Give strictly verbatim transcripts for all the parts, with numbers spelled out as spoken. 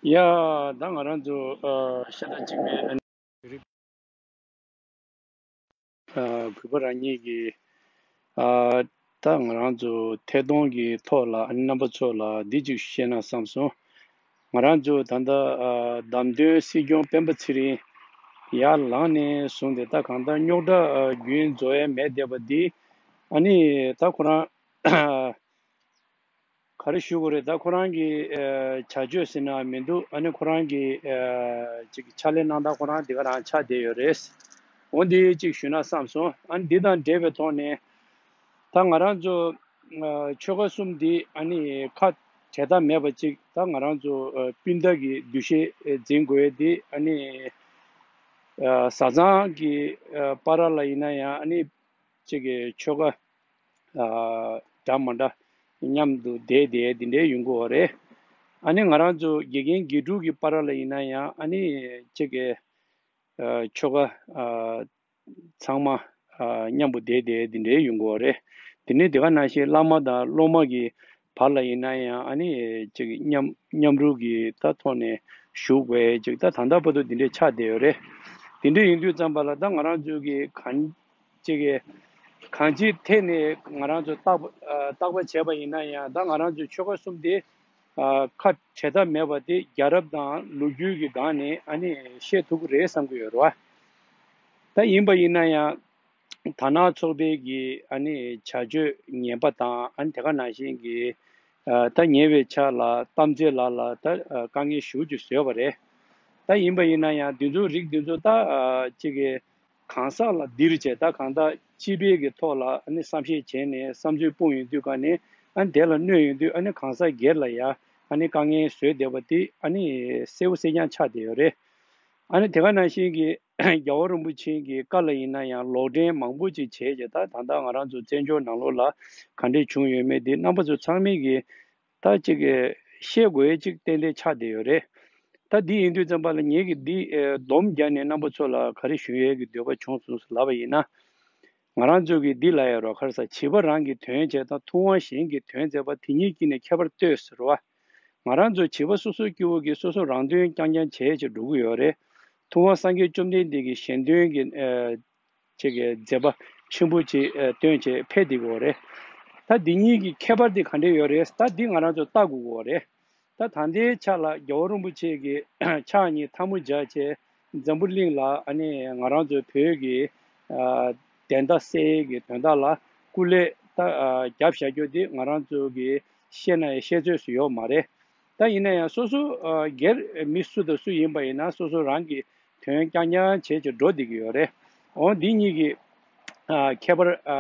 ཡ། ད་ང་རང་ཚོ་ཨ་ཤ་སྟག་འཇིགས་མེད་ཨ་ནི་རིག་ཨ་གུས་པ་རང་ཉིད་ཀྱིས་ཨ་ད་ང་རང་ཚོ་ཐད་གཏོང་གི་ཐོག་ལ་ཨ་ནི་རྣམ་པ་ཚོ་ལ་འདི་གཅིག་བཤད་ན་བསམ་སོང་། ང་རང་ཚོ་ད་ལྟ་ཨ་བདམས་ཐོན་སྲིད་སྐྱོང་སྤེན་པ་ཚེ་རིང་ཡར་ལངས་ནས་བཟུང་སྟེ་ད་གང་ལྟར་རྙོག་དྲ་ཨ་རྒྱུན་རྫོགས་ཡ་མེད་བསྡད་པ་འདི་ཨ་ནི་ད་ཁོ་རང་ག་རེ་ཞུ་དགོས་རེད། ད་ཁོ་རང་གི་ཨ་བྱ་སྤྱོད་ཟེར་ན་མི་འདུག་ཨ་ནི་ཁོ་རང་གི་ཨ་ཅིག་ཕྱག་ལས་གནང་སྟངས་ཁོ་རང་དེ་ག་རང་ཆགས་བསྡད་ཡོད་རེད། འོ་འདི་ཅིག་ཞུས་ན་བསམ་སོང་། ཨ་ནི་འདི་དང་འབྲེལ་བའི་ཐོག་ནས་ད་ང་རང་ཚོ་ཨ་ཆོལ་ཁ་གསུམ་འདི་ཨ་ནི་ཁ་བྲལ་ཐབས་མེད་པ་ཅིག་ད་ང་རང་ཚོ་ཨ་སྤུན་ཟླ་གི་འདུ་ཤེས་ཨ་འཛིན་དགོས་ཡས་འདི་ཨ་ནི་ཨ་བཟའ་ཚང་གི་ཨ་བར་ལ་ཡིན་ན་ཡང་ཨ་ནི་ཅིག་གི་ཆོལ་ཁ་ཨ་འདྲ་མ་འདྲ་མཉམ་དུ་བསྡད་བསྡད་འདི་འདྲའི་ཡོང་གི་ཡོད་རེད། ཨ་ནི་ང་རང་ཚོ་དགེ་རྒན་དགེ་ཕྲུག་གི་བར་ལ་ཡིན་ན་ཡང་ཨ་ནི་ཅིག་གི་ཨ་ཆོལ་ཁ་ཨ་ཚང་མ་ཨ་མཉམ་པོ་བསྡད་བསྡད་འདི་འདྲའི་ཡོང་གི་ཡོད་རེད། དེ་ནས་དེ་ག་ནང་བཞིན་བླ་མ་དང་སློབ་མ་གི་བར་ལ་ཡིན་ན་ཡང་ཨ་ནི་ཅིག་མཉམ་མཉམ་རུབ་ཀྱི་ད་ཐོག་ནས་བཞུགས་དགོས་ཅིག་ད་ད་ལྟ་བར་དུ་འདི་འདྲའི་ཆགས་བསྡད་ཡོད་རེད། དེ་འདྲ་ཡིན་དུས་ཙམ་པ་ལ་ད་ང་རང་ཚོ་གི་གང་ཅིག་གི་གང་ཅིའི་ཐད་ནས་ང་རང་ཚོ་བརྟག་པ་ཨ་བརྟག་པ་བྱས་པ་ཡིན་ན་ཡང་ད་ང་རང་ཚོའི་ཆོལ་ཁ་གསུམ་དེ་ཨ་ཁ་བྲལ་ཐབས་མེད་པ་དེ་རྒྱལ་རབས་དང་ལོ་རྒྱུས་ཀྱི་སྒང་ནས་ཨ་ནི་ཤེས་ཐུབ་ཀྱི་རེད་བསམ་གྱི་ཡོད་རེད་བ། ད་ཡིན་པ་ཡིན་ན་ཡང་དར་ནག་ཚོགས་པའི་གི་ཨ་ནི་བྱ་སྤྱོད་ངན་པ་དང་ཨ་ནི་དེ་ག་ནང་བཞིན་གྱི་ཨ་ད་ཉེ་བའི་ཆར་ལ་གཏམ་རྩེ་ལགས་ལ་ད་ཨ་དཀའ་ངལ་ཞེ་པོ་ཅིག་བཟོས་པ་རེད། ད་ཡིན་པ་ཡིན་ན་ཡང་འདི་ཚོ་རིགས་འདི་ཚོ་ད་ཨ་ཅིག་གི་གང་ཟག་ལ་འདིར་བྱས་ད་གང་ལྟར་སྤྱི་པའི་གི་ཐོག་ལ་ཨ་ནི་བསམ་ཤེས་བྱས་ནས་བསམ་ཚུལ་སྤུངས་ཡོང་དུས་ག་ནས་ཨ་ནི་དེ་ལ་གནོད་ཡོང་དུས་ཨ་ནི་གང་ཟག་སྒེར་ལ་ཡ་ཨ་ནི་དཀའ་ངལ་བཟོས་བསྡད་པ་དེ་ཨ་ནི་གསལ་པོ་གསལ་རྐྱང་ཆགས་བསྡད་ཡོད་རེད། ཨ་ནི་དེ་ག་ནང་བཞིན་གྱི་རྒྱལ་བ་རིན་པོ་ཆེ་གི་བཀའ་ལ་ཡིན་ན་ཡང་ལོག་འདྲེན་མང་པོ་ཅིག་བྱས་རྗེས་ད་ད་ལྟ་ང་རང་ཚོ་བཙན་བྱོལ་ནང་ལོགས་ལ་ག་འདྲས་བྱུང་ཡོད་མེད་དེ་རྣམ་པ་ཚོ་ཚང་མས་ཀྱི་ད་ཅིག་གི་ཤེས་དགོས་ཡས་ཅིག་ཏན་ཏན་ཆགས་བསྡད་ཡོད་རེད། ད་འདི་ཡིན་དུས་ཙམ་པ་ལ་ངེད་ཀྱི་འདི་ཨེ་སྡོམ་བརྒྱབ་ནས་རྣམ་པ་ཚོ་ལ་ག་རེ་ཞུ་ཡས་ཀྱི་འདོད་པ་བྱུང་སོང་ཟེར་ལབ་པ་ཡིན་ན། ང་རང་ཚོ་གིས་འདི་ལ་ཡ་རོ་ཁར་ས་བྱིས་པ་རང་གི་དོན་བྱས་དང་ཐུབ་དབང་གཞན་གྱི་དོན་མཛད་པ་དེ་གཉིས་ཀྱི་ནས་ཁྱད་པར་ལྟོས་ཟེར་བ། ང་རང་ཚོ་བྱིས་པ་སོ་སོ་སྐྱེ་བོ་གིས་སོ་སོ་རང་དོན་རྐྱང་རྐྱང་བྱས་བྱས་འགྲོ་གི་ཡོད་རེད། ཐུབ་དབང་སངས་རྒྱས་བཅོམ་ལྡན་འདས་ཀྱི་གཞན་དོན་གྱི་ཨ་ཅིག་གི་མཛད་པ་ཆེན་པོ་ཅིག་ཨ་སྟོན་བྱས་ཕེབས་བསྡད་ཀྱི་ཡོད་རེད། ད་འདི་གཉིས་ཀྱི་ཁྱད་པར་དེ་ག་འདྲས་ཡོད་རེད། ད་འདི་ང་རང་ཚོ་ལྟ་དགོས་ཀྱི་ཡོད་རེད། ད་ད་ལྟའི་ཆ་ལ་རྒྱལ་བ་རིན་པོ་ཆེ་གིས་ཕྱག་གཉིས་ཐལ་མོ་སྦྱར་བྱས་འཛམ་བུ་གླིང་ལ་ཨ་ནི་ང་རང་ཚོའི་བོད་ཀྱི་ཨ་བདེན་མཐའ་གསལ་ཡས་ཀྱི་དོན་དག་ལ་སྐུ་ལས་ད་ཨ་བརྒྱབ་བཞག་རྒྱུ་དེ་ང་རང་ཚོ་གིས་བཤད་ན་ཡང་བཤད་ཚོད་སུ་ཡོད་མ་རེད། ད་ཡིན་ན་ཡང་སོ་སོ་ཨ་སྒེར་མི་སུ་དང་སུ་ཡིན་པ་ཡིན་ན་སོ་སོ་རང་གི་དོན་རྐྱང་རྐྱང་བྱས་ཀྱི་འགྲོ་བསྡད་ཀྱི་ཡོད་རེད། འོ་འདི་གཉིས་ཀྱི་ཨ་ཁྱད་པར་ཨ་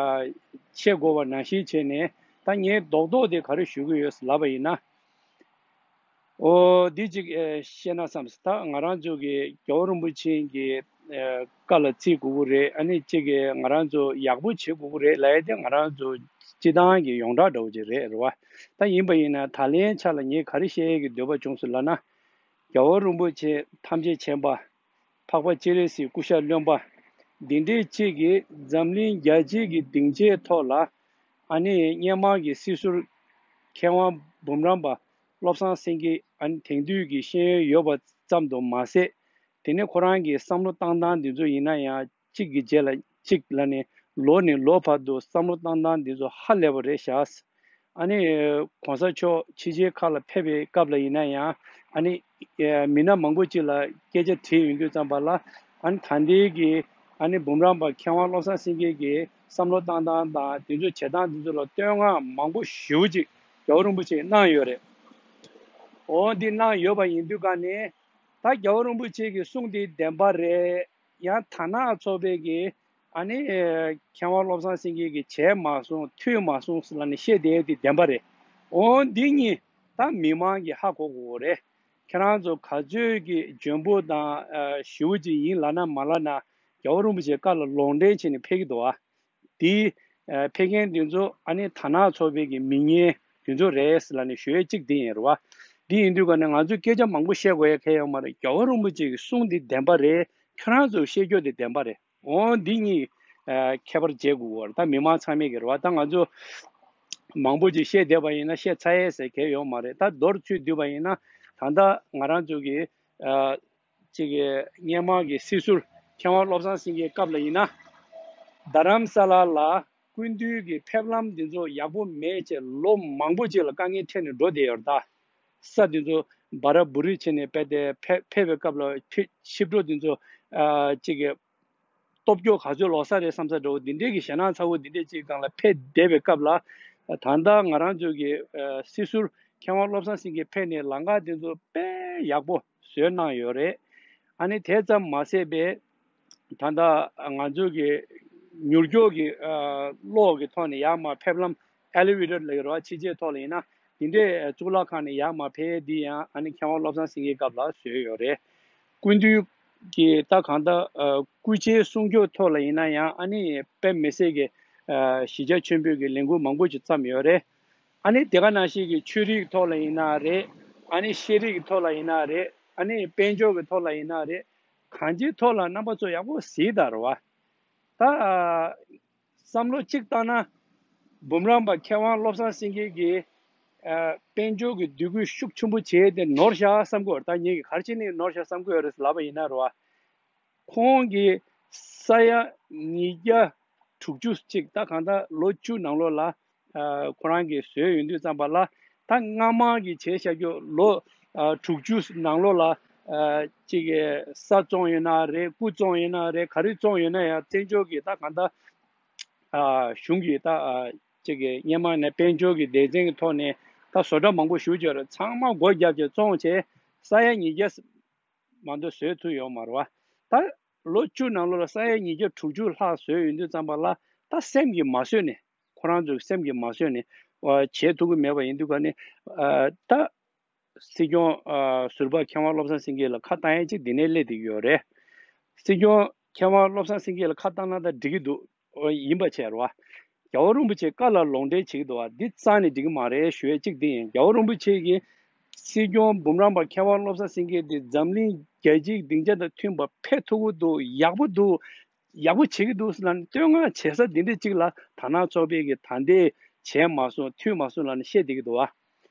ཕྱེ་དགོས་པ་ནང་བཞིན་བྱས་ནས་ད་ངས་རྡོག་རྡོག་དེ་ག་རེ་ཞུ་གི་ཡོད་ལབ་པ་ཡིན་ན། ཨོ་འདི་གཅིག་ཨེ་བཤད་ན་བསམ་སོང་། ད་ང་རང་ཚོ་གི་རྒྱལ་བ་རིན་པོ་ཆེ་གི་ཨེ་བཀའ་ལ་བརྩི་དགོས་ཀྱི་རེད། ཨ་ནི་གཅིག་གི་ང་རང་ཚོ་ཡག་པོ་བྱེད་དགོས་ཀྱི་རེད་ལབ་ཡས་དེ་ང་རང་ཚོ་སྤྱི་བཏང་གི་ཡོངས་གྲགས་འདྲ་བོ་ཅིག་རེད་རེད་བ། ད་ཡིན་པ་ཡིན་ན་ད་ལན་ཆ་ལ་ངས་ག་རེ་བཤད་ཡས་ཀྱི་འདོད་པ་བྱུང་སོང་ལབ་ན། རྒྱལ་བ་རིན་པོ་ཆེ་ཐམས་ཅད་མཁྱེན་པ། འཕགས་པ་སྤྱན་རས་གཟིགས་སྐུ་ཤ་རློན་པ། འདི་འདྲའི་གཅིག་གིས་འཛམ་གླིང་རྒྱལ་སྤྱིའི་གི་སྡིངས་ཆའི་ཐོག་ལ་ཨ་ནི་སྔོན་མ་གི་སྲིད་ཟུར་མཁས་དབང་འབུམ་རམས་པ་བློ་བཟང་སེང་གེ་ཨ་ནི་དེང་དུས་ཀྱི་ཤེས་ཡོན་ཡོད་པ་ཙམ་དུ་མ་ཟད། དེ་ནས་ཁོ་རང་གི་བསམ་བློ་བཏང་སྟངས་འདི་ཚོ་ཡིན་ན་ཡང་གཅིག་གི་རྗེས་ལ་གཅིག་ལ་ནི་ལོ་ནས་ལོ་བར་དུ་བསམ་བློ་བཏང་སྟངས་འདི་ཚོ་ཧ་ལས་པ་རེད་ཤག་ཨ་ནི་གོང་ས་མཆོག་ཕྱི་རྒྱལ་ཁག་ལ་ཕེབས་པའི་སྐབས་ལ་ཡིན་ན་ཡང་ཨ་ནི་མི་སྣ་མང་པོ་ཅིག་ལ་སྐད་ཆ་དྲིས་ཡོང་དུས་ཙམ་པ་ལ་ཨ་ནི་ད་ལྟའི་གི་ཨ་ནི་འབུམ་རམས་པ་མཁས་དབང་བློ་བཟང་སེང་གེ་གི་བསམ་བློ་བཏང་སྟངས་དང་དེ་ཚོ་བྱེད་སྟངས་དེ་ཚོ་ལ་བསྟོད་བསྔགས་མང་པོ་ཞེ་པོ་ཅིག་རྒྱལ་བ་རིན་པོ་ཆེས་གནང་ཡོད་རེད། འོ་འདི་གནང་ཡོད་པ་ཡིན་དུས་ག་ནས་ད་རྒྱལ་བ་རིན་པོ་ཆེ་གི་གསུང་དེ་བདེན་པ་རེད། ཡང་དར་ནག་ཚོགས་པའི་གི་ཨ་ནི་མཁས་དབང་བློ་བཟང་སེང་གེ་གིས་བྱས་མ་སོང་ཐོས་མ་སོང་ཟེར་ལབ་ནས་བཤད་བསྡད་དེ་བདེན་པ་རེད། འོ་འདི་གཉིས་ད་མི་མང་གིས་ཧ་གོ་དགོས་རེད། ཁྱེད་རང་ཚོ་ག་ཚོད་ཀྱི་འཇོན་པོ་དང་ཨ་ཞེ་པོ་ཅིག་ཡིན་ལབ་ན་མ་ལབ་ན་རྒྱལ་བ་རིན་པོ་ཆེའི་བཀའ་ལ་ལོག་འགྲེལ་བྱས་ནས་ཕེབས་ཀྱི་འདུག་ཨ། དེ་ཨ་ཕེབས་མཁན་དེ་ཚོ་ཨ་ནི་དར་ནག་ཚོགས་པའི་གི་མི་ངན་དེ་ཚོ་རེད་ལབ་ནས་ཞུ་ཡས་གཅིག་དེ་ཡིན་རེད་བ། དེ་ཡིན་དུས་ག་ནས་ང་ཚོས་སྐད་ཆ་མང་པོ་བཤད་དགོས་ཡ་གང་ཡང་ཡོད་མ་རེད། རྒྱལ་བ་རིན་པོ་ཆེ་གི་གསུང་དེ་བདེན་པ་རེད། ཁྱེད་རང་ཚོས་བཤད་རྒྱུ་དེ་བདེན་པ་རེད། འོ་འདི་གཉིས་ཨ་ཁྱད་པར་འབྱེད་དགོས་པ་རེད། ད་མི་མང་ཚང་མས་གི་རེད་བ། ད་ང་ཚོ་མང་པོ་ཅིག་བཤད་བསྡད་པ་ཡིན་ན་བཤད་ཚར་ཡས་ཟེར་གང་ཡང་ཡོད་མ་རེད། ད་མདོར་ཚུད་བསྡུས་པ་ཡིན་ན་ ད་ལྟ་ང་རང་ཚོ་གི་ཨ་ཅིག་གི་སྔོན་མ་གི་སྲིད་ཟུར་མཁས་དབང་བློ་བཟང་སེང་གེའི་སྐབས་ལ་ཡིན་ན། རྡ་རམ་ས་ལ་ལ་སྐུ་མདུན་གྱི་ཕེབས་ལམ་འདི་ཚོ་ཡག་པོ་མེད་ཅེས་ལོ་མང་པོ་ཅིག་ལ་དཀའ་ངལ་འཕྲད་ནས་འགྲོ་བསྡད་ཡོད་རེད་ད། ས་འདི་ཚོ་སྦ་ར་བུ་རི་བྱས་ནས་ཕེབས་ཏེ་ཕེབས་ཕེབས་པའི་སྐབས་ལ་ཕི་ཕྱི་དྲོ་འདི་ཚོ་ཨ་ཅིག་གི་སྟོབས་སྐྱོ་ག་ཚོད་ལོག་ས་རེད་བསམ་ས་འདྲ་བོ་འདི་འདྲའི་གི་ཞེད་སྣང་ཚ་བོ་འདི་འདྲའི་ཅིག་སྒང་ལ་ཕེབས་བསྡད་པའི་སྐབས་ལ། ད་ལྟ་ང་རང་ཚོ་གི་ཨ་སྲིད་ཟུར་མཁས་དབང་བློ་བཟང་སེང་གེ་ཕེབས་ནས་ལམ་ཁ་འདི་ཚོ་དཔེ་ཡག་པོ་བཟོས་གནང་ཡོད་རེད། ཨ་ནི་དེ་ཙམ་མ་ཟད་པའི་ད་ལྟ་ང་ཚོ་གི་མྱུར་མགྱོགས་ཀྱི་ཨ་གློག་གི་ཐོག་ནས་ཡར་མར་ཕེབས་ལམ་ཨེ་ལི་ཝེ་ཊར་ལབ་ཀྱི་རེད་བ། ཕྱི་རྒྱལ་ཐོག་ལ་ཡིན་ན་དེ་འདྲའི་གཙུག་ལག་ཁང་ནས་ཡར་མར་ཕེབས་འདི་ཡང་ཨ་ནི་མཁས་དབང་བློ་བཟང་སེང་གེའི་སྐབས་ལ་བཟོས་ཡོད་རེད། སྐུ་མདུན་གྱི་ད་གང་ལྟར་ཨ་སྐུ་ཕྱྭའི་གསུང་ཆོས་ཐོག་ལ་ཡིན་ན་ཡང་ཨ་ནི་དཔེ་མི་སྲིད་ཀྱི་ཨ་གཞིས་ཆགས་ཆེན་པོའི་གི་ལས་འགུལ་མང་པོ་ཅིག་བརྩམས་ཡོད་རེད། ཨ་ནི་དེ་ག་ནང་བཞིན་གྱི་ཆོས་རིག་ཐོག་ལ་ཡིན་ན་རེད། ཨ་ནི་ཤེས་རིག་གི་ཐོག་ལ་ཡིན་ན་རེད། ཨ་ནི་དཔལ་འབྱོར་གྱི་ཐོག་ལ་ཡིན་ན་རེད། གང་ཅིའི་ཐོག་ལ་རྣམ་པ་ཚོ་ཡག་པོ་གཟིགས་དང་རེད་བ། ད་ཨ་བསམ་བློ་གཅིག་བཏང་ན། འབུམ་རམས་པ་མཁས་དབང་བློ་བཟང་སེང་གེ་གིས་ཨ་དཔལ་འབྱོར་གྱི་འདུ་འགོད་ཤུགས་ཆེན་པོ་བྱས་ཏེ་ནོར་བཞག་བསམ་གྱི་ཡོད་རེད། ད་ངེད་ཀྱིས་ག་རེ་བྱས་ནས་ནོར་བཞག་བསམ་གྱི་ཡོད་རེད་ལབ་པ་ཡིན་ན་རེད་བ། ཁོང་གིས་ས་ཡ་ཉིས་བརྒྱ་དྲུག་ཅུ་ཅིག་ད་གང་ལྟར་ལོ་བཅུ་ནང་ལོགས་ལ་ཨ་ཁོ་རང་གིས་བཟོས་ཡོང་དུས་ཙམ་པ་ལ། ད་སྔ་མ་གི་བྱས་བཞག་རྒྱུ་ལོ་ཨ་དྲུག་ཅུ་ནང་ལོགས་ལ་ཨ་ཅིག་གི་ས་བཙོངས་ཡོད་ན་རེད། སྐུ་བཙོངས་ཡོད་ན་རེད། ག་རེ་བཙོངས་ཡོད་ན་ཡང་བཙན་བྱོལ་གྱི་ད་གང་ལྟར་ཨ་གཞུང་གིས་ད་ཨ་ཅིག་གི་སྔོན་མ་ནས་དཔལ་འབྱོར་གྱི་སྡེ་ཚན་གྱི་ཐོག་ནས་ད་བཟོ་གྲྭ་མང་པོ་ཞེ་ཅིག་ཡོད་རེད། ཚང་མ་སྒོ་བརྒྱབ་བྱས་བཙོངས་བྱས་ས་ཡ་ཉིས་བརྒྱ་མ་གཏོགས་བཟོས་ཐུབ་ཡོད་མ་རེད་བ། ད་ལོ་བཅུ་ནང་ལོགས་ལ་ས་ཡ་ཉིས་བརྒྱ་དྲུག་ཅུ་ལྷག་བཟོས་ཡོང་དུས་ཙམ་པ་ལ། ད་སེམས་ཀྱིས་མ་བཟོད་ནས། ཁོ་རང་ཚོའི་སེམས་ཀྱིས་མ་བཟོད་ནས་བྱེད་ཐུབ་ཀྱི་མེད་པ་ཡིན་དུས་ག་ནས་ད་སྲིད་སྐྱོང་ཟུར་པ་མཁས་དབང་བློ་བཟང་སེང་གེ་ལ་ཁ་བཏང་ཡས་ཅིག་འདི་ནས་སླེབས་བསྡད་ཀྱི་ཡོད་རེད། སྲིད་སྐྱོང་མཁས་དབང་བློ་བཟང་སེང་གེ་ལ་ཁ་བཏང་ན་ད་འགྲིག་གི་འདུག་ཡིན་པ་བྱས་རེད་བ། རྒྱལ་བ་རིན་པོ་ཆེ་བཀའ་ལ་ལོག་འགྲེལ་བྱེད་ཀྱི་འདུག་བ། འདི་རྩ་ནས་འགྲིག་གི་མ་རེད་ཞུ་ཡས་གཅིག་འདི་ཡིན། རྒྱལ་བ་རིན་པོ་ཆེ་གིས་སྲིད་སྐྱོང་འབུམ་རམས་པ་མཁས་དབང་བློ་བཟང་སེང་གེ་འདི་འཛམ་གླིང་རྒྱལ་སྤྱིའི་སྡིངས་ཆ་དང་མཐུན་པ་ཕེབས་ཐུབ་ཀྱི་འདུག་ཡག་པོ་འདུག་ཡག་པོ་བྱེད་ཀྱི་འདུག་ཟེར་ལབ་ནས་བསྟོད་བསྔགས་བྱེད་ས་འདི་འདྲ་གཅིག་ལ་དར་ནག་ཚོགས་པས་ཀྱི་ད་ལྟའི་བྱས་མ་སོང་མཐུན་མ་སོང་ལབ་ནས་བཤད་བསྡད་ཀྱི་འདུག་བ།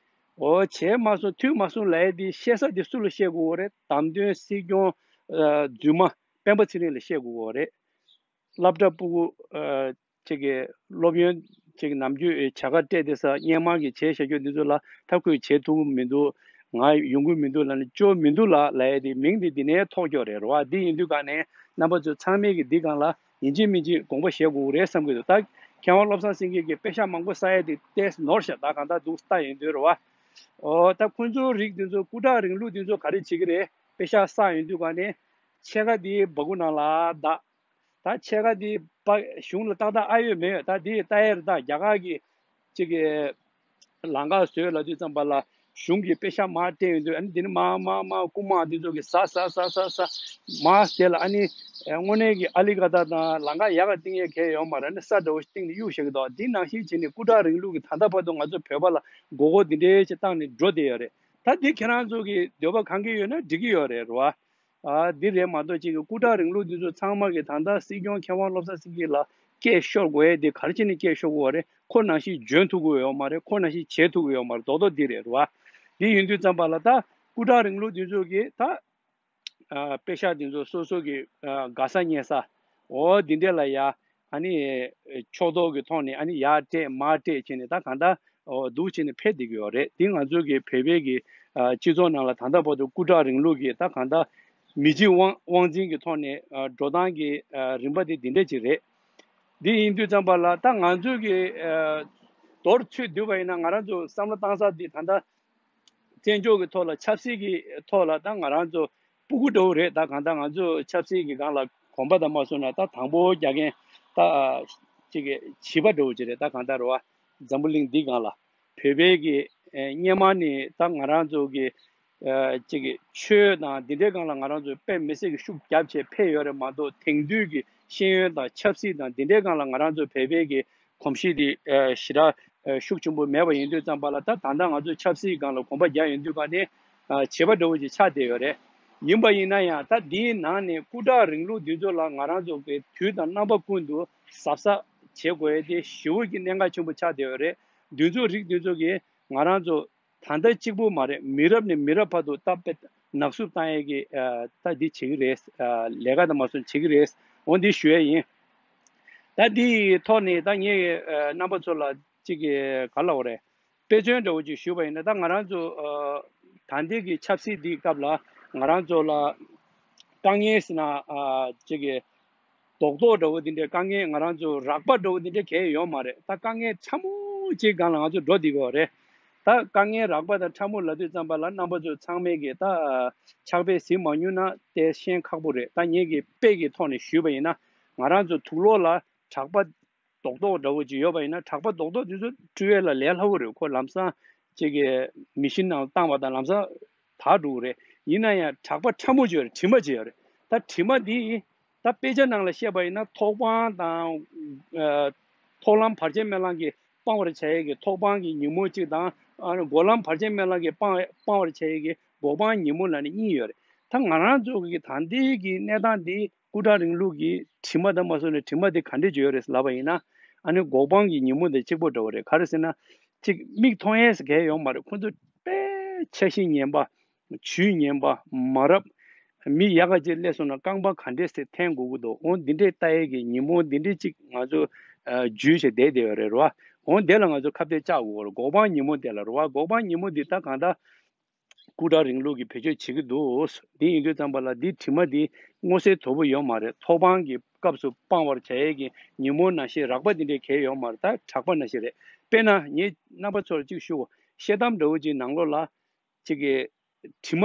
འོ་བྱས་མ་སོང་མཐུན་མ་སོང་ལབ་ཡས་འདི་བཤད་ས་འདི་སུ་ལ་བཤད་དགོས་ཀྱི་རེད། བདམས་ཐོན་སྲིད་སྐྱོང་ཨ་རྫུན་མ་སྤེན་པ་ཚེ་རིང་ལ་བཤད་དགོས་ཀྱི་རེད། སློབ་གྲྭ་ཕྲུ་གུ་ཨ་ཅིག་གི་སློབ་ཡོན་ཅིག་ནམ་རྒྱུན་བྱ་དགའ་སྤྲད་དེ་ས་སྔོན་མ་གི་བྱས་བཞག་རྒྱུ་འདི་ཚོ་ལ་ཐབས་ཁུལ་བྱེད་ཐུབ་ཀྱི་མི་འདུག་ང་ཡོང་གི་མི་འདུག་ལབ་ནས་སྐྱོ་མི་འདུག་ལ་ལབ་ཡས་དེ་མིང་དེ་འདི་ནས་ཐོགས་ཀྱོག་རེད་རེད་བ། འདི་ཡིན་དུས་ག་ནས་རྣམ་པ་ཚོ་ཚང་མས་ཀྱི་འདི་སྒང་ལ་ཡིན་གཅིག་མིན་གཅིག་དགོངས་པ་བཞེས་དགོས་རེད་བསམ་གྱི་འདུག་ད་མཁས་དབང་བློ་བཟང་སེང་གེ་གི་པེ་ཤག་མང་པོ་ས་ཡས་དེ་ཏེས་ནོར་ཤག་ད་གང་ལྟར་འདུག་ལྟ་ཡོང་དུས་རེད་བ། འོ་ད་ཁོང་ཚོའི་རིགས་འདི་ཚོ་སྐུ་དྲག་རིང་ལུགས་འདི་ཚོ་ག་རེ་བྱེད་ཀྱི་རེད། པེ་ཤག་བསགས་ཡོང་དུས་ག་ནས་ཕྱེད་ཀ་འདི་སྦ་ཁུག་ནང་ལ་བདག་ད་ཕྱེད་ཀ་འདི་པ་གཞུང་ལ་ཏག་ཏག་ཨ་ཡོད་མེད་ཡོད་ད་འདི་ལྟ་ཡས་རེད། ད་རྒྱ་གར་གྱི་གཅིག་གི་ལམ་ཁ་བཟོས་ལབ་དུས་ཙམ་པ་ལ་གཞུང་གི་པེ་ཤག་མར་སྤྲད་ཡོང་དུས་ཨ་ནི་འདི་ནི་མར་མར་མར་རྐུ་མ་འདི་ཚོ་གི་ཟ་ཟ་ཟ་ཟ་ཟ་མར་དེ་ལ་ཨ་ནི་དངོས་གནས་ཀྱི་ཨ་ལི་ཀ་ད་དང་ལམ་ཁ་ཡག་ག་བཏིང་ཡས་གལ་ཡོད་མ་རེད། ཨ་ནི་ས་འདྲ་བོ་ཞིག་བཏིང་ནས་གཡུག་བཞག་གི་འདུག་འདི་ནང་བཞིན་བྱས་ནས་སྐུ་དྲག་རིང་ལུགས་ཀྱི་ད་ལྟ་བར་དུ་ང་ཚོ་བོད་པ་ལ་མགོ་སྐོར་འདི་འདྲའི་ཅིག་བཏང་ནས་འགྲོ་བསྡད་ཡོད་རེད། ད་འདི་ཁྱེད་རང་ཚོ་གི་འདོད་པ་གང་གི་ཡོད་ན་འགྲིག་གི་ཡོད་རེད་རེད་བ། ཨ་འདི་རེད་མ་གཏོགས་ཅིག་གི་སྐུ་དྲག་རིང་ལུགས་འདི་ཚོ་ཚང་མ་གི་ད་ལྟ་སྲིད་སྐྱོང་མཁས་དབང་བློ་བཟང་སེང་གེ་ལ་སྐད་ཤོར་དགོས་ཡས་དེ་ག་རེ་བྱས་ནས་སྐད་ཤོར་དགོས་རེད། ཁོ་ནང་བཞིན་འཇོན་ཐུབ་ཀྱི་ཡོད་མ་རེད། ཁོ་ནང་བཞིན་བྱེད་ཐུབ་ཀྱི་ཡོད་མ་རེད། རྡོག་རྡོག་འདི་རེད་རེད་བ། འདི་ཡིན་དུས་ཙམ་པ་ལ་ད་སྐུ་དྲག་རིང་ལུགས་འདི་ཚོ་གི་ད་ཨ་པེ་ཤག་འདི་ཚོ་སོ་སོ་གི་ཨ་དགའ་ས་ཉེ་ས་འོ་འདི་འདྲས་ལ་ཡ། ཨ་ནི་ཕྱོགས་གཏོགས་ཀྱི་ཐོག་ནས་ཨ་ནི་ཡར་སྤྲད་མར་སྤྲད་བྱས་ནས་ད་གང་ལྟར་འོ་འདུག་བྱས་ནས་ཕེབས་བསྡད་ཀྱི་ཡོད་རེད། འདི་ང་ཚོ་གི་བོད་པའི་གི་ཨ་སྤྱི་ཚོགས་ནང་ལ་ད་ལྟ་བར་དུ་སྐུ་དྲག་རིང་ལུགས་ཀྱི་ད་གང་ལྟར་མི་གཅིག་དབང་དབང་འཛིན་གྱི་ཐོག་ནས་ཨ་འགྲོ་སྟངས་ཀྱི་ཨ་རིམ་པ་དེ་འདི་འདྲ་ཅིག་རེད། འདི་ཡིན་དུས་ཙམ་པ་ལ་ད་ང་ཚོ་གི་ཨ་མདོར་ཚུད་བསྡུས་པ་ཡིན་ན་ང་རང་ཚོ་བསམ་བློ་བཏང་ས་འདི་ད་ལྟ་བཙན་བྱོལ་གྱི་ཐོག་ལ་ཆབ་སྲིད་ཀྱི་ཐོག་ལ་ད་ང་རང་ཚོ་སྤུ་གུ་འདྲ་བོ་རེད། ད་གང་ལྟར་ང་ཚོ་ཆབ་སྲིད་ཀྱི་སྒང་ལ་གོམ་པ་དང་མ་སོང་ན་ད་དང་པོ་རྒྱག་མཁན་ད་ཅིག་གི་བྱིས་པ་འདྲ་བོ་ཅིག་རེད། ད་གང་ལྟར་རེད་བ། འཛམ་བུ་གླིང་འདི་སྒང་ལ་བོད་པའི་གི་ཨེ་སྔོན་མ་ནས་ད་ང་རང་ཚོ་གི་ཨེ་ཅིག་གི་ཆོས་དང་འདི་འདྲའི་སྒང་ལ་ང་རང་ཚོ་དཔེ་མི་སྲིད་ཀྱི་ཤུགས་རྒྱབ་བྱས་ཕེབས་ཡོད་རེད་མ་གཏོགས་དེང་དུས་ཀྱི་ཤེས་ཡོན་དང་ཆབ་སྲིད་དང་འདི་འདྲའི་སྒང་ལ་ང་རང་ཚོ་བོད་པའི་གི་གོམས་གཤིས་དེ་ཨ་ཞེ་དྲག་ཨ་ཤུགས་ཆེན་པོ་མེད་པ་ཡིན་དུས་ཙམ་པ་ལ་ད་ད་ལྟ་ང་ཚོ་ཆབ་སྲིད་སྒང་ལ་གོམ་པ་རྒྱག་ཡོང་དུས་ག་ནས་ཨ་བྱིས་པ་འདྲ་བོ་ཅིག་ཆགས་བསྡད་ཡོད་རེད། ཡིན་པ་ཡིན་ན་ཡང་ད་འདིའི་ནང་ནས་སྐུ་དྲག་རིང་ལུགས་འདི་ཚོ་ལ་ང་རང་ཚོ་གི་དུས་དང་རྣམ་པ་ཀུན་ཏུ་གཟབ་གཟབ་བྱེད་དགོས་ཡས་དེ་ཞེ་པོ་ཅིག་གནད་འགག་ཆེན་པོ་ཆགས་བསྡད་ཡོད་རེད། འདི་ཚོ་རིགས་འདི་ཚོ་གིས་ང་རང་ཚོ་ ད་ལྟ་གཅིག་པུ་མ་རེད། མི་རབས་ནས་མི་རབས་བར་དུ་ད་དཔེ་ནག་བསུབ་བཏང་ཡས་ཀྱི་ད་འདི་བྱེད་ཀྱི་རེད། ལས་ཀ་དང་མ་སོན་བྱེད་ཀྱི་རེད། འོ་འདི་ཞུ་ཡས་ཡིན། ད་འདིའི་ཐོག་ནས་ད་ངས་རྣམ་པ་ཚོ་ལ་གཅིག་གི་ག་ལབ་དགོས་རེད། དཔེ་མཚོན་འདྲ་བོ་ཅིག་ཞུས་པ་ཡིན་ན། ད་ང་རང་ཚོ་ད་ལྟའི་གི་ཆབ་སྲིད་འདིའི་སྐབས་ལ་ང་རང་ཚོ་ལ་དཀའ་ངལ་ཟེར་ན་གཅིག་གི་རྡོག་རྡོག་འདྲ་བོ་འདི་འདྲའི་དཀའ་ངལ། ང་རང་ཚོ་རགས་པ་འདྲ་བོ་འདི་འདྲའི་གང་ཡང་ཡོད་མ་རེད། ད་དཀའ་ངལ་ཕྲ་མོ་ཅིག་སྒང་ལ་ང་ཚོ་འགྲོ་བསྡད་ཀྱི་ཡོད་རེད། ད་དཀའ་ངལ་རགས་པ་དང་ཕྲ་མོ་ལབ་དུས་ཙམ་པ་ལ་རྣམ་པ་ཚོ་ཚང་མས་ཀྱི་ད་ཕྱག་དཔེ་གཟིགས་མ་མྱོང་ན་དེ་ཤེས་ཁག་པོ་རེད། ད་ངས་ཀྱི་དཔེ་གི་ཐོག་ནས་ཞུས་པ་ཡིན་ན། ང་རང་ཚོ་དུག་ལོག་ལ་དྲེག་པ་རྡོག་རྡོག་འདྲ་བོ་ཅིག་ཡོད་པ་ཡིན་ན། དྲེག་པ་རྡོག་རྡོག་དེ་ཚོ་བཀྲུ་ཡས་ལ་ལས་སླ་བོ་རེད། ཁོ་ལམ་སང་ཅིག་གི་མི་ཤིན་ནང་བཏང་བ་དང་ལམ་སང་དག་འགྲོ་གི་རེད། ཡིན་ན་ཡང་དྲེག་པ་ཕྲ་མོ་ཅིག་ཡོད་རེད། དྲི་མ་ཅིག་ཡོད་རེད། ད་དྲི་མ་འདི་ད་དཔེ་ཆ་ནང་ལ་བཤད་པ་ཡིན་ན། ཐོག་དཔང་དང་། ཨ། ཐོག་ལམ་བར་ཆད་མེད་ལམ་གྱི་སྤང་བར་བྱ་ཡས་ཀྱི་ཐོག་དཔང་གི་ཉིན་མོ་གཅིག་དང་། ཨ་ནི་འགོག་ལམ་བར་ཆད་མེད་ལམ་གྱི་སྤང་སྤང་བར་བྱ་ཡས་ཀྱི་འགོག་སྤང་ཉིན་མོ་ལབ་ནས་གཉིས་ཡོད་རེད། ད་ང་རང་ཚོ་གི་ད་ལྟའི་གི་གནས་སྟངས་འདི་སྐུ་དྲག་རིང་ལུགས་ཀྱི་དྲི་མ་དང་མ་སོ་ནས་དྲི་མ་དེ་ག་འདྲས་ཅིག་ཡོད་རེད་ལབ་པ་ཡིན་ན། ཨ་ནི་འགོག་སྤང་གི་ཉིན་མོ་དེ་གཅིག་པོ་འདྲ་བོ་རེད། ག་རེ་ཟེར་ན། གཅིག་མིག་མཐོང་ཡས་གང་ཡང་ཡོད་མ་རེད། ཁོ་ཚོ་དཔེ་འཆར་གཞི་ངན་པ། ཇུས་ངན་པ། མ་རབས། མི་ཡག་ག་ཅིག་སླེབས་སོང་ན་རྐང་པ་ག་འདྲས་སེ་འཐེན་དགོས་ཀྱི་འདུག་འོ་འདི་འདྲས་ལྟ་ཡས་ཀྱི་ཉིན་མོ་འདི་འདྲས་ཅིག་ང་ཚོ་ཨ་འཇུས་བྱས་བསྡད་བསྡད་ཡོད་རེད་རེད་བ། འོ་འདི་ལ་ང་ཚོ་ཁ་གཏད་བཅག་དགོས་རེད། འགོག་སྤང་ཉིན་མོ་དེ་ལ་རེད་བ། འགོག་སྤང་ཉིན་མོ་འདི་ད་གང་ལྟར་སྐུ་དྲག་རིང་ལུགས་ཀྱིས་བེད་སྤྱོད་བྱེད་ཀྱི་འདུག་འདི་ཡིན་དུས་ཙམ་པ་ལ་འདི་དྲི་མ་འདི་མངོན་གསལ་དོད་པོ་ཡོད་མ་རེད། ཐོག་དཔང་གི་སྐབས་སུ་སྤང་བར་བྱ་ཡས་ཀྱི་ཉིན་མོ་ནང་བཞིན་རགས་པ་འདི་འདྲས་གང་ཡང་ཡོད་མ་རེད། ད་དྲེག་པ་ནང་བཞིན་རེད། དཔེར་ན་ངས་རྣམ་པ་ཚོར་ཅིག་ཞུ། ཤེལ་དམ་འདྲ་བོ་ཅིག་ནང་ལོགས་ལ་ཅིག་གི་དྲི་མ་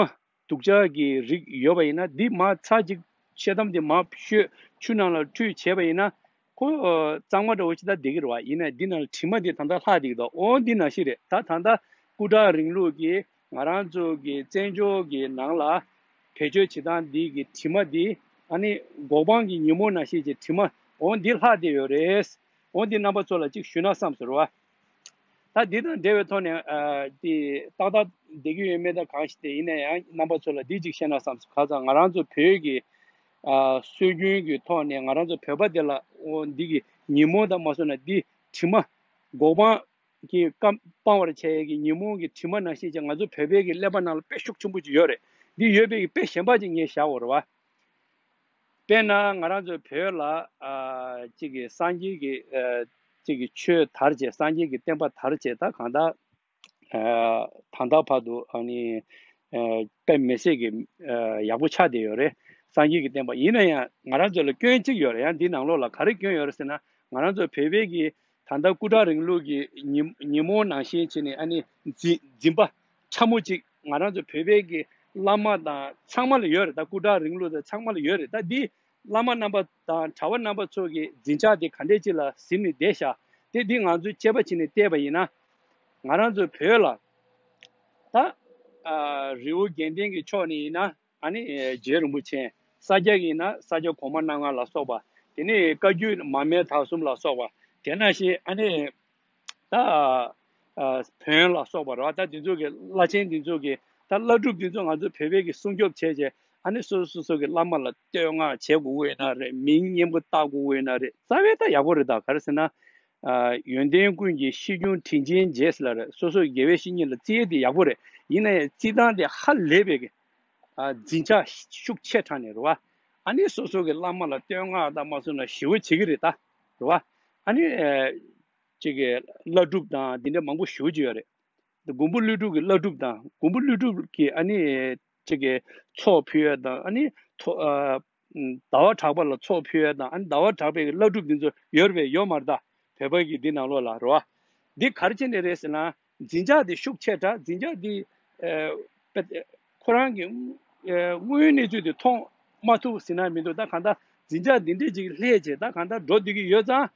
དུག་ཅག་གི་རིགས་ཡོད་པ་ཡིན་ན། འདི་མར་ཚར་གཅིག་ཤེལ་དམ་འདི་མར་བཤོས་ཆུ་ནང་ལ་འཁྲུད་བྱས་པ་ཡིན་ན། ཁོ་ཨ་གཙང་མ་འདྲ་བོ་ཅིག་ད་བསྡད་ཀྱི་རེད་བ། ཡིན་ནའི་འདི་ནང་ལ་དྲི་མ་འདི་ད་ལྟ་ལྷག་བསྡད་ཀྱི་འདུག་འོ་འདི་ནང་བཞིན་རེད། ད་ད་ལྟ་སྐུ་དྲག་རིང་ལུགས་ཀྱིས་ང་རང་ཚོ་གི་བཙན་བྱོལ་གྱི་ནང་ལ་བེད་སྤྱོད་བྱེད་སྟངས་འདི་གི་དྲི་མ་འདི། ཨ་ནི་འགོག་སྤང་གི་ཉིན་མོ་ནང་བཞིན་གྱི་དྲི་མ་འོ་འདི་ལྷག་བསྡད་ཡོད་རེད། འོ་འདི་རྣམ་པ་ཚོ་ལ་ཅིག་ཞུས་ན་བསམ་སོང་རེད་བ། ད་འདི་དང་འབྲེལ་བའི་ཐོག་ནས་ཨ་འདི་ཏག་ཏག་བསྡད་ཀྱི་ཡོད་མེད་ད་གང་ཞིག་དེ་ཡིན་ན་ཡང་རྣམ་པ་ཚོ་ལ་འདི་ཅིག་བཤད་ན་བསམ་སོང་། ཁ་སང་ང་རང་ཚོ་བོད་ཀྱི་ཨ་སྲོལ་རྒྱུན་གྱི་ཐོག་ནས་ང་རང་ཚོ་བོད་པ་དེ་ལ་འོ་འདི་གི་ཉིན་མོ་དང་མ་སོང་ན་འདི་དྲི་མ་འགོག་སྤང་གི་སྐབས་སྤང་བར་བྱ་ཡས་ཀྱི་ཉིན་མོ་གི་དྲི་མ་ནང་བཞིན་ཅིག་ང་ཚོ་བོད་པའི་གི་ཀླད་པ་ནང་ལ་དཔེ་ཤུགས་ཆེན་པོ་ཅིག་ཡོད་རེད། འདི་ཡོད་པའི་གི་དཔེ་གཞན་པ་ཅིག་ངས་བཞག་ཡོད་རེད་བ། དཔེར་ན་ང་རང་ཚོ་བོད་ལ་ཨ་གཅིག་གི་སངས་རྒྱས་ཀྱི་ཨ་གཅིག་གི་ཆོས་དར་བྱས། སངས་རྒྱས་ཀྱི་བསྟན་པ་དར་བྱས། ད་གང་ལྟར་ཨ་ད་ལྟ་བར་དུ་ཨ་ནི་ཨ་དཔེ་མི་སྲིད་ཀྱི་ཨ་ཡག་པོ་ཆགས་བསྡད་ཡོད་རེད། སངས་རྒྱས་ཀྱི་བསྟན་པ་ཡིན་ན་ཡང་ང་རང་ཚོ་ལ་སྐྱོན་གཅིག་ཡོད་རེད། ཡང་འདི་ནང་ལོགས་ལ་ག་རེ་སྐྱོན་ཡོད་རེད་ཟེར་ན། ང་རང་ཚོ་བོད་པའི་གི་ད་ལྟ་སྐུ་དྲག་རིང་ལུགས་ཀྱི་ཉིན་ཉིན་མོ་ནང་བཞིན་བྱས་ནས་ཨ་ནི་འཛིན་འཛིན་པ་ཕྲ་མོ་གཅིག་ང་རང་ཚོ་བོད་པའི་གི་བླ་མ་དང་ཚང་མ་ལ་ཡོད་རེད། ད་སྐུ་དྲག་རིང་ལུགས་དང་ཚང་མ་ལ་ཡོད་རེད། ད་འདི་བླ་མ་རྣམ་པ་དང་གྲྭ་པ་རྣམ་པ་ཚོ་གི་འཛིན་ཆགས་དེ་ག་འདྲས་ཅིག་ལ་ཟིན་ནས་བསྡད་ཤག་དེ་འདི་ང་ཚོས་དཔྱད་པ་བྱས་ནས་བལྟས་པ་ཡིན་ན། ང་རང་ཚོ་བོད་ལ་ད་ཨ་རི་བོ་དགེ་ལྡན་གྱི་ཕྱོགས་ནས་ཡིན་ན། ཨ་ནི་རྗེ་རིན་པོ་ཆེ། ས་སྐྱ་གི་ཡིན་ན་ས་སྐྱ་གོང་མ་རྣམ་ལྔ་ལ་སོགས་པ། དེ་ནས་བཀའ་བརྒྱུད་མར་མེ་མཐའ་གསུམ་ལ་སོགས་པ། དེ་ནང་བཞིན་ཨ་ནི་ད་ཨ་བོན་ལ་སོགས་པ་རེད་བ། ད་འདི་ཚོ་གི་བླ་ཆེན་འདི་ཚོ་གི་ད་བླ་སྒྲུབ་འདི་ཚོ་ང་ཚོ་བོད་པའི་གི་སྲུང་སྐྱོབ་བྱས་བྱས། ཨ་ནི་སོ་སོ་སོ་སོ་གི་བླ་མ་ལ་བསྟོད་བསྔགས་བྱེད་དགོས་ཀྱི་ཡོད་ན་རེད། མིང་སྙན་པོ་བཏགས་དགོས་ཀྱི་ཡོད་ན་རེད། རྩ་བའི་ད་ཡག་པོ་རེད། ད་ག་རེ་ཟེར་ན། ཨ་ཡོན་ཏན་ཀུན་གྱི་སྐྱེས་ཆུང་དྲིན་ཅན་རྗེ་ཟེར་ལ་རེད། སོ་སོ་དགེ་བའི་བཤེས་གཉེན་ལ་བརྩི་ཡས་དེ་ཡག་པོ་རེད། ཡིན་ན་ཡང་བརྩི་སྟངས་དེ་ཧ་ལས་པའི་གི་ཨ་འཛིན་ཆགས་ཤུགས་ཆེ་དྲགས་ནས་རེད་བ། ཨ་ནི་སོ་སོ་གི་བླ་མ་ལ་བསྟོད་བསྔགས་དང་མ་སོང་ན་ཞེ་པོ་བྱེད་ཀྱི་རེད་ད། རེད་བ། ཨ་ནི་ཨ་ཅིག་གི་བླ་སྒྲུབ་དང་འདི་འདྲ་མང་པོ་ཞེ་པོ་ཅིག་ཡོད་རེད། འདི་མགོན་པོ་ཀླུ་སྒྲུབ་ཀྱི་བླ་སྒྲུབ་དང་། མགོན་པོ་ཀླུ་སྒྲུབ་ཀྱི་ཨ་ནི་ཅིག་གི་ཚོགས་ཕུལ་ཡས་དང་། ཨ་ནི་ཐོ་ཨ་ཟླ་བ་གྲགས་པ་ལ་ཚོགས་ཕུལ་ཡས་དང་། ཨ་ནི་ཟླ་བ་གྲགས་པའི་བླ་སྒྲུབ་འདི་ཚོ་ཡོད་རེད་པས། ཡོད་མ་རེད་ད། བོད་པ་གི་འདི་ནང་ལོགས་ལ་རེད་བ། འདི་ག་རེ་བྱས་ནས་རེད་ཟེར་ན། འཛིན་ཆགས་འདི་ཤུགས་ཆེ་དྲགས། འཛིན་ཆགས་འདི་ཨ་ཁོ་རང་གི་ཨ་དངོས་ཡོད་གནས་ཚུལ་འདི་མཐོང་མ་ཐུབ་ཟེར་ན་མི་འདུག་ད་གང་ལྟར་འཛིན་ཆགས་འདི་འདྲས་ཅིག་སླེབས་བྱས་ད་གང་ལྟར་འགྲོ་བསྡད་ཀྱི་ཡོད་ཙང་།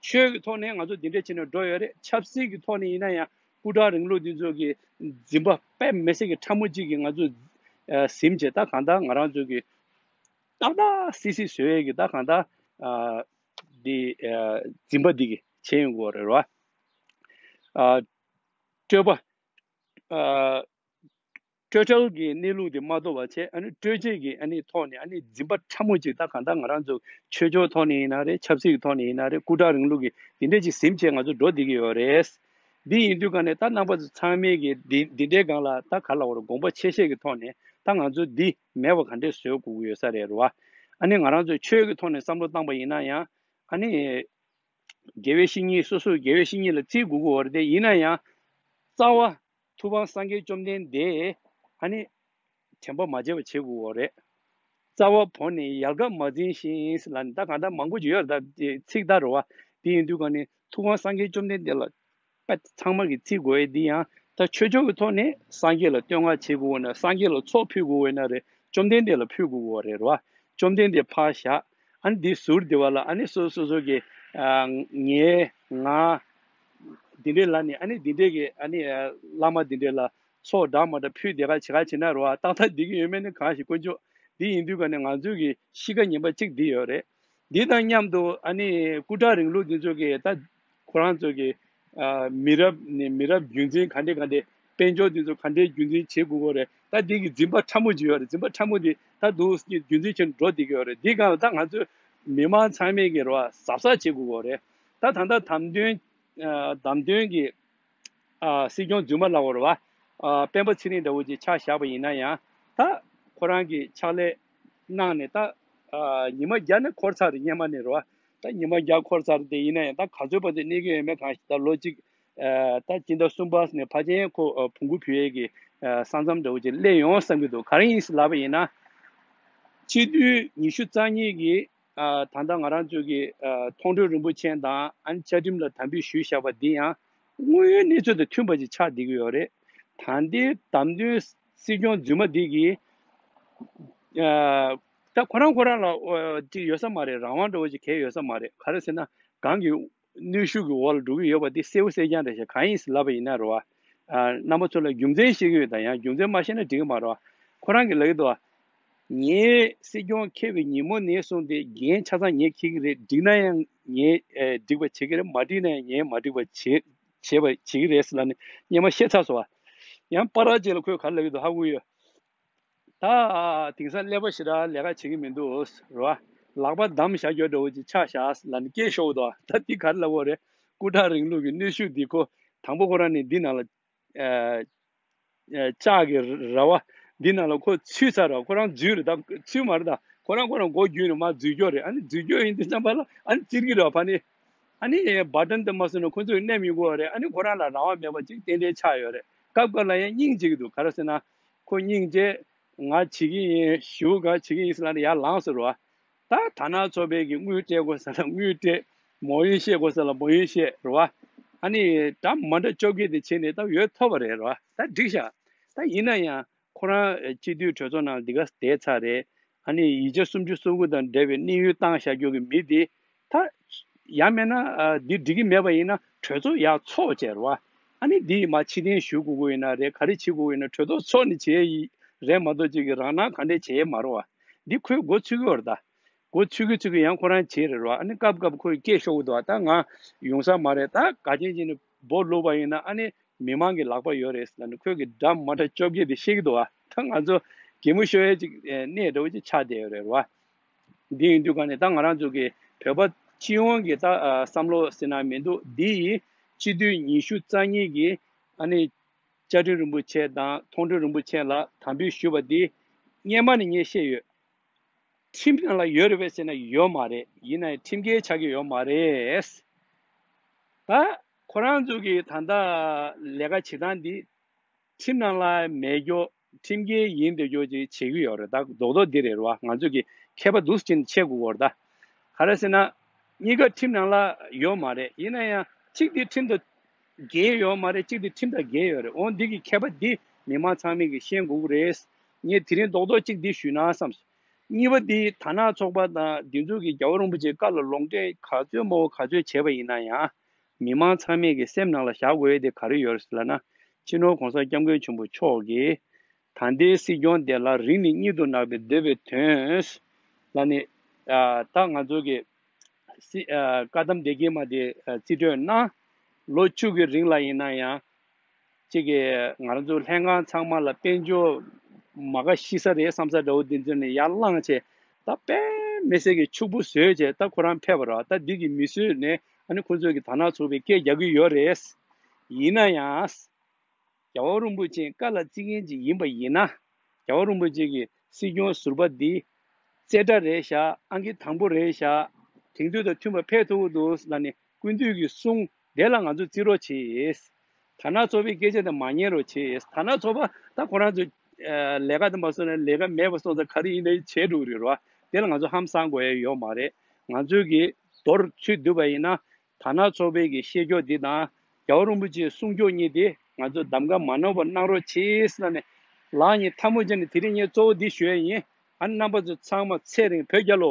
ཆོས་ཀྱི་ཐོག་ནས་ང་ཚོ་འདི་འདྲས་བྱས་ནས་འགྲོ་ཡོད་རེད། ཆབ་སྲིད་ཀྱི་ཐོག་ནས་ཡིན་ན་ཡང་སྐུ་དྲག་རིང་ལུགས་འདི་ཚོ་གི་འཛིན་པ་དཔེ་མི་སྲིད་ཀྱི་ཕྲ་མོ་གཅིག་གིས་ང་ཚོ་ཨ་ཟིན་བྱས། ད་གང་ལྟར་ང་རང་ཚོ་གི་ཏག་ཏག་སིལ་སིལ་བཟོ་ཡས་ཀྱི་ད་གང་ལྟར་ཨ་འདི་ཨ་འཛིན་པ་འདི་གིས་བྱས་ཡོང་གི་ཡོད་རེད་བ། ཨ་སྤྲོས་པ་ཨ་སྤྲོས་བྲལ་གྱི་གནས་ལུགས་དེ་མ་རྟོགས་པ་བྱས། ཨ་ནི་སྤྲོས་བཅས་ཀྱི་ཨ་ནི་ཐོག་ནས་ཨ་ནི་འཛིན་པ་ཕྲ་མོ་གཅིག་ད་གང་ལྟར་ང་རང་ཚོ་ཆོས་ཕྱོགས་ཐོག་ནས་ཡིན་ན་རེད། ཆབ་སྲིད་ཀྱི་ཐོག་ནས་ཡིན་ན་རེད། སྐུ་དྲག་རིང་ལུགས་ཀྱི་འདི་འདྲས་ཅིག་ཟིན་བྱས་ང་ཚོ་འགྲོ་བསྡད་ཀྱི་ཡོད་རེད། འདི་ཡིན་དུས་ག་ནས་ད་རྣམ་པ་ཚོ་ཚང་མས་ཀྱི་འདི་འདི་འདྲའི་སྒང་ལ་ད་ག་ལ་བར་དགོངས་པ་ཆེ་ཤོས་ཀྱི་ཐོག་ནས་ད་ང་ཚོ་འདི་མེད་པ་ག་འདྲས་བཟོ་དགོས་ཀྱི་ཡོད་ས་རེད་རེད་བ། ཨ་ནི་ང་རང་ཚོ་ཆོས་ཀྱི་ཐོག་ནས་བསམ་བློ་བཏང་པ་ཡིན་ན་ཡང་ཨ་ནི་དགེ་བའི་བཤེས་གཉེན་སོ་སོའི་དགེ་བའི་བཤེས་གཉེན་ལ་བརྩི་དགོས་ཀྱི་ཡོད་རེད་དེ། ཡིན་ན་ཡང་རྩ་བ་ཐུབ་དབང་སངས་རྒྱས་བཅོམ་ལྡན་འདས་ཨ་ནི་དྲན་པ་མ་བརྗེད་པ་བྱེད་དགོས་ཀྱི་ཡོད་རེད། རྩ་བ་བོར་ནས་ཡལ་ག་མ་འཛིན་ཞིང་ལ་ནི་ད་གང་ལྟར་མང་པོ་ཅིག་ཡོད་རེད། ད་དེ་ཚིག་ད་རེད་བ། དེ་ཡིན་དུས་ག་ནས་ཐུབ་དབང་སངས་རྒྱས་བཅོམ་ལྡན་འདས་ལ་དཔེ་ཚང་མ་གིས་བརྩི་དགོས་ཡས་འདི་ཡང་ད་ཆོས་ཕྱོགས་ཀྱི་ཐོག་ནས་སངས་རྒྱས་ལ་བསྟོད་བསྔགས་བྱེད་དགོས་ན། སངས་རྒྱས་ལ་ཚོགས་ཕུལ་དགོས་ན་རེད། བཅོམ་ལྡན་འདས་ལ་ཕུལ་དགོས་རེད་རེད་བ། བཅོམ་ལྡན་འདས་ཕར་བཞག་ཨ་ནི་འདི་ཟུར་འདི་བ་ལ་ཨ་ནི་སོ་སོ་སོ་གི་ཨ་ངའི་ང་འདི་འདྲའི་ལ་ནི་ཨ་ནི་འདི་འདྲའི་གི་ཨ་ནི་ཨ་བླ་མ་འདི་འདྲའི་ལ་ཚོགས་འདྲ་མ་འདྲ་ཕུལ་བསྡད་ག་བྱེད་ག་བྱེད་ན་རེད་བ། ཏག་ཏག་འགྲིག་གི་ཡོད་མེད་ནི་གང་ཞིག་དཀོན་མཆོག་འདི་ཡིན་དུས་ག་ནས་ང་ཚོའི་གི་གཤིས་ཀ་ངན་པ་གཅིག་འདི་ཡོད་རེད། འདི་དང་མཉམ་དུ་ཨ་ནི་སྐུ་དྲག་རིང་ལུགས་འདི་ཚོ་གི་ད་ཁོ་རང་ཚོ་གི་ཨ་མི་རབས་ནས་མི་རབས་རྒྱུན་འཛིན་ག་འདྲས་ག་འདྲས་དཔལ་འབྱོར་འདི་ཚོ་ག་འདྲས་རྒྱུན་འཛིན་བྱེད་དགོས་ཀྱི་རེད། ད་འདི་གི་འཛིན་པ་ཕྲ་མོ་ཅིག་ཡོད་རེད། འཛིན་པ་ཕྲ་མོ་འདི་ད་འདུག་རྒྱུན་འཛིན་བྱས་ནས་འགྲོ་བསྡད་ཀྱི་ཡོད་རེད། འདི་གང་ལ་ད་ང་ཚོས་མི་མང་ཚང་མས་ཀྱི་རེད་བ་གཟབ་གཟབ་བྱེད་དགོས་ཀྱི་རེད། ད་ད་ལྟ་བདམས་ཐོན་ཨ་བདམས་ཐོན་གྱི་ཨ་སྲིད་སྐྱོང་རྫུན་མ་ལབ་དགོས་རེད་བ། ཨ་སྤེན་པ་ཚེ་རིང་འདྲ་བོ་ཅིག་ཆ་བཞག་པ་ཡིན་ན་ཡང་ད་ཁོ་རང་གི་ཕྱག་ལས་གནང་ནས་ད་ཨ་ཉི་མ་བརྒྱ་ནས་འཁོར་ཚར་རེད། སྔོན་མ་ནས་རེད་བ། ད་ཉི་མ་བརྒྱ་འཁོར་ཚར་དེ་ཡིན་ན་ཡང་ད་ག་ཚོད་བར་དུ་གནས་ཀྱི་ཡོད་མེད་གང་ཞིག་ད་ལོ་གཅིག་ཨ་ད་སྤྱི་ཟླ་གསུམ་པ་ནས་ཕལ་ཆེར་ཁོ་ཨ་བོང་གུ་བུད་ཡས་ཀྱི་ཨ་ས་མཚམས་འདྲ་བོ་ཅིག་སླེབས་ཡོང་བསམ་གྱི་འདུག་ག་རེ་ཡིན་ཟེར་ལབ་པ་ཡིན་ན། སྤྱི་འཐུས་ཉི་ཤུ་རྩ་གཉིས་ཀྱིས་ཨ་ད་ལྟ་ང་རང་ཚོ་གི་ཨ་མཐོང་གྲོལ་རིན་པོ་ཆེ་དང་ཨ་ནི་བཅའ་ཁྲིམས་ལ་དམ་འབུལ་ཞུས་བཞག་པ་འདི་ཡང་དངོས་ཡོད་གནས་ཚུལ་དང་མཐུན་པ་ཅིག་ཆགས་བསྡད་ཀྱི་ཡོད་རེད། ད་ལྟའི་བདམས་ཐོན་སྲིད་སྐྱོང་རྫུན་མ་འདི་གིས་ཨ་ད་ཁོ་རང་ཁོ་རང་ལ་ཨོ་ཅིག་ཡོད་ས་མ་རེད། རང་དབང་འདྲ་བོ་ཅིག་གང་ཡོད་ས་མ་རེད། ག་རེ་ཟེར་ན་གང་གི་གནོན་ཤུགས་ཀྱི་འོག་ལ་འགྲོ་གི་ཡོད་པ་འདི་གསལ་པོ་གསལ་རྐྱང་རེད་ཤག་གང་ཡིན་ཟེར་ལབ་པ་ཡིན་ན་རེད་བ། ཨ་རྣམ་པ་ཚོ་ལ་རྒྱུ་མཚན་བཤད་ཀྱི་ཡོད་ད། ཡང་རྒྱུ་མཚན་མ་བཤད་ན་འགྲིག་གི་མ་རེད་བ། ཁོ་རང་གིས་ལབ་ཀྱི་འདུག་བ། ངས་སྲིད་སྐྱོང་འཁེལ་བའི་ཉིན་མོ་ནས་བཟུང་སྟེ་འགན་ཆ་ཚང་ངས་འཁྱེར་གྱི་རེད། འགྲིག་ན་ཡང་ངས་ཨེ་འགྲིག་པ་བྱེད་ཀྱི་རེད། མ་འགྲིག་ན་ཡང་ངས་མ་འགྲིག་པ་བྱེད་བྱེད་པ་བྱེད་ཀྱི་རེད་ཟེར་ལབ་ནས་སྔོན་མ་བཤད་ཚར་སོང་བ། ཡང་པར་རྗེས་ལ་ཁོས་ག་རེ་ལབ་ཀྱི་འདུག་ཧ་གོ་ཡོད། ད་དེང་སང་ཀླད་པ་ཞེ་དྲག་ལས་ཀ་བྱེད་ཀྱི་མི་འདུག་རེད་བ། ལག་པ་བསྡམས་བཞག་རྒྱུ་འདྲ་བོ་ཅིག་ཆགས་བཞག་ལབ་ནས་སྐད་ཤོར་འདུག་ད་འདི་ག་རེ་ལབ་དགོས་རེད། སྐུ་དྲག་རིང་ལུགས་ཀྱི་གནོན་ཤུགས་འདི་ཁོ་དང་པོ་ཁོ་རང་ནས་འདི་ནང་ལ་ཨ་ཨ་ལྕགས་ཀྱི་ར་བ་འདི་ནང་ལ་ཁོ་ཚུད་ཚར་ར། ཁོ་རང་འཛུལ་རེད། ད་ཚུད་མ་རེད། ད་ཁོ་རང་ཁོ་རང་མགོ་བརྒྱུས་ནས་མར་འཛུལ་རྒྱུ་རེད། ཨ་ནི་འཛུལ་རྒྱུ་ཡིན་དུས་ཙམ་པ་ལ་ཨ་ནི་བཙིར་གྱི་རེད་བ། ཕ་ནི་ཨ་ནི་བ་ཊན་དེ་མ་བཟོས་ན་ཁོ་ཚོས་མནན་མི་དགོས་པ་རེད། ཨ་ནི་ཁོ་རང་ལ་རང་དབང་མེད་པ་ཅིག་ཏན་ཏན་ཆགས་ཡོད་རེད། སྐབས་སྐབས་ལ་ཡང་སྙིང་རྗེ་གི་འདུག་ག་རེ་ཟེར་ན་ཁོ་སྙིང་རྗེ། ང་བྱེད་ཀྱི་ཡིན། ཞུ་ག་བྱེད་ཀྱི་ཡིན་ཟེར་ལབ་ནས་ཡར་ལངས་སོང་རེད་བ། ད་དར་ནག་ཚོགས་པའི་གི་དངུལ་སྤྲད་དགོས་ས་ལ་དངུལ་སྤྲད། མོ་ཡིན་བཤད་དགོས་ས་ལ་མོ་ཡིན་བཤད་རེད་བ། ཨ་ནི་འདྲ་མ་འདྲ་བཅོ་བརྒྱད་དེ་བྱས་ནས་ད་འོས་ཐོབ་པ་རེད་རེད་བ། ད་འགྲིག་ཤག་ད་ཡིན་ན་ཡང་ཁོ་རང་སྤྱི་འཐུས་གྲོས་ཚོགས་ནང་འདི་ག་བསྡད་ཚར་རེད། ཨ་ནི་ཡིག་ཆ་སུམ་ཅུ་སོ་དགུ་དང་འབྲེལ་བའི་གནས་ཡུལ་བཏང་བཞག་རྒྱུ་གི་མི་དེ། ད་ཡང་མིན་ན་ཨ་འདི་འགྲིག་གི་མེད་པ་ཡིན་ན་གྲོས་ཚོགས་ཡར་ཚོགས་བྱས་རེད་བ། ཨ་ནི་འདི་མར་ཕྱིར་འཐེན་ཞུ་དགོས་ཀྱི་ཡོད་ན་རེད། ག་རེ་བྱེད་དགོས་ཀྱི་ཡོད་ན་གྲོས་ཚོགས་ཚོགས་ནས་བྱས་ཡི་རེད་མ་གཏོགས་ཅིག་གི་རང་སྣང་ག་འདྲས་བྱས་ཡས་མ་རེད་བ། འདི་ཁོས་མགོ་ཚོས་ཀྱི་ཡོད་རེད་ད། མགོ་ཚོས་ཀྱི་ཚོས་ཀྱི་ཡང་ཁོ་རང་བྱས་རེད་རེད་བ། ཨ་ནི་སྐབས་སྐབས་ཁོས་སྐད་ཤོར་གི་འདུག་ད་ང་ཡོང་ས་མ་རེད། ད་ག་ཅན་ཅན་ནས་སྦོ་ལུག་པ་ཡིན་ན་ཨ་ནི་མི་མང་གི་ལག་པ་ཡོད་རེད་ཟེར་ལབ་ནས་ཁོས་གི་འདྲ་མ་འདྲ་བཅོ་བརྒྱད་དེ་བཤད་ཀྱི་འདུག་བ། ད་ང་ཚོ་གད་མོ་ཤོར་ཡས་ཅིག་གནས་འདྲ་བོ་ཅིག་ཆགས་བསྡད་ཡོད་རེད་རེད་བ། འདི་ཡིན་དུས་ག་ནས་ད་ང་རང་ཚོ་གི་བོད་པ་སྤྱི་ཡོངས་ཀྱི་ད་ཨ་བསམ་བློ་ཟེར་ན་མི་འདུག་འདི་ཡིས་སྤྱི་འཐུས་ཉི་ཤུ་རྩ་གཉིས་ཀྱིས་ཨ་ནི་བཅའ་ཁྲིམས་རིན་པོ་ཆེ་དང་མཐོང་གྲོལ་རིན་པོ་ཆེ་ལ་དམ་འབུལ་ཞུས་པ་འདི་སྔོན་མ་ནས་ངས་བཤད་ཡོད། ཁྲིམས་ནང་ལ་ཡོད་རེད་པས་ཟེར་ན་ཡོད་མ་རེད། ཡིན་ན་ཡང་ཁྲིམས་འགལ་ཆགས་ཀྱི་ཡོད་མ་རེད། ད་ཁོ་རང་ཚོ་གིས་ད་ལྟ་ལས་ཀ་བྱེད་སྟངས་འདི་ཁྲིམས་ནང་ལ་མེད་རྒྱུ། ཁྲིམས་འགལ་ཡིན་བསྡད་རྒྱུ་ཅིག་བྱེད་ཀྱི་ཡོད་རེད། ད་རྡོག་རྡོག་འདི་རེད་རེད་བ། ང་ཚོ་གིས་མཁས་པ་འདུག་སེ་བྱས་ནས་བྱེད་དགོས་ཀྱི་ཡོད་རེད་ད། ག་རེ་ཟེར་ན། གཉིས་ཀ་ཁྲིམས་ནང་ལ་ཡོད་མ་རེད། ཡིན་ན་ཡང་གཅིག་འདི་ཁྲིམས་དང་འགལ་ཡོད་མ་རེད། གཅིག་འདི་ཁྲིམས་དང་འགལ་ཡོད་རེད། འོ་འདི་གི་ཁྱད་པར་འདི་མི་མང་ཚང་མས་ཀྱིས་ཤེས་དགོས་ཀྱི་རེད། ངས་དེ་རིང་རྡོག་རྡོག་གཅིག་འདི་ཞུས་ན་བསམས། གཉིས་པ་འདི་དར་ནག་ཚོགས་པ་དང་འདི་ཚོ་གིས་རྒྱལ་བ་རིན་པོ་ཆེའི་བཀའ་ལ་ལུང་འདྲེན་ག་ཚོད་མང་པོ་ག་ཚོད་བྱས་པ་ཡིན་ན་ཡང་། མི་མང་ཚང་མས་ཀྱི་སེམས་ནང་ལ་བཞག་དགོས་ཡས་དེ་ག་རེ་ཡོད་རེད་ཟེར་ལབ་ན། སྤྱི་ནོར་༸གོང་ས་༸སྐྱབས་མགོན་ཆེན་པོ་མཆོག་གིས་ད་ལྟའི་སྲིད་སྐྱོང་དེ་ལ་རིང་ནས་གཉིད་དུ་བརྣག་པའི་འདོད་པའི་དོན་ལ་ནི། ཨ་ད་ང་ཚོ་གི་སྲིད་ཨ་བཀའ་གདམས་སྡེ་དགེ་མ་དེ་ཨ་རྩིས་སྤྲོད་གནང་། ལོ་བཅུ་གི་རིང་ལ་ཡིན་ན་ཡང་གཅིག་གི་ང་རང་ཚོ་ལྷན་ཁང་ཚང་མ་ལ་དཔལ་འབྱོར་མ་ག་ཤི་ས་རེད་བསམ་ས་འདྲ་བོ་འདི་ཚོ་ནས་ཡར་བླངས་བྱས། ད་དཔེ་མི་སྲིད་ཀྱི་ཕྱུག་པོ་བཟོས་བྱས་ད་ཁོ་རང་ཕེབས་པ་རེད། ད་འདི་གི་མི་གསོད་ནས་ཨ་ནི་ཁོ་ཚོས་ཀྱི་དར་ནག་ཚོགས་པའི་སྐད་རྒྱག་གི་ཡོད་རེད། ཡིན་ན་ཡང་། རྒྱལ་བ་རིན་པོ་ཆེ་བཀའ་ལ་བརྩི་མཁན་ཅིག་ཡིན་པ་ཡིན་ན། རྒྱལ་བ་རིན་པོ་ཆེ་གི་སྲིད་སྐྱོང་ཟུར་པ་འདི་རྩེ་གྲ་རེད་བཞག་ཨང་ཀི་དང་པོ་རེད་བཞག་དེང་དུས་དང་མཐུན་པ་ཕེབས་ཐུབ་ཀྱི་འདུག་ལབ་ནས་སྐུ་མདུན་གྱི་གསུང་དེ་ལ་ང་ཚོ་བརྩི་རོགས་བྱེད། དར་ནག་ཚོགས་པའི་སྐད་ཆ་དེ་མ་ཉན་རོགས་བྱེད། དར་ནག་ཚོགས་པ་ད་ཁོ་རང་ཚོ་ལས་ཀ་དེ་མ་སོང་ན་ལས་ཀ་མེད་པ་སོང་ཙང་ག་རེ་ཡིན་ནའི་བྱེད་འགྲོ་གི་རེད་རོ། དེ་ལ་ང་ཚོ་ཧམ་སང་དགོས་ཡ་ཡོད་མ་རེད། ང་ཚོས་ཀྱི་མདོར་ཚུད་བསྡུས་པ་ཡིན་ན། དར་ནག་ཚོགས་པའི་གི་བཤད་ཕྱོགས་འདི་དང་། རྒྱལ་བ་རིན་པོ་ཆེའི་གསུང་ཕྱོགས་གཉིས་དེ་ང་ཚོ་གདམ་ག་མ་ནོར་བ་གནང་རོགས་བྱེད་ཟེར་ནས། ལག་གཉིས་ཐལ་མོ་སྦྱར་ནས་དེ་རིང་ངས་གཙོ་བོ་འདི་ཞུ་ཡ་ཡིན། ཨ་ནི་རྣམ་པ་ཚོ་ཚང་མ་ཚེ་རིང་བོད་རྒྱལ་ལོ།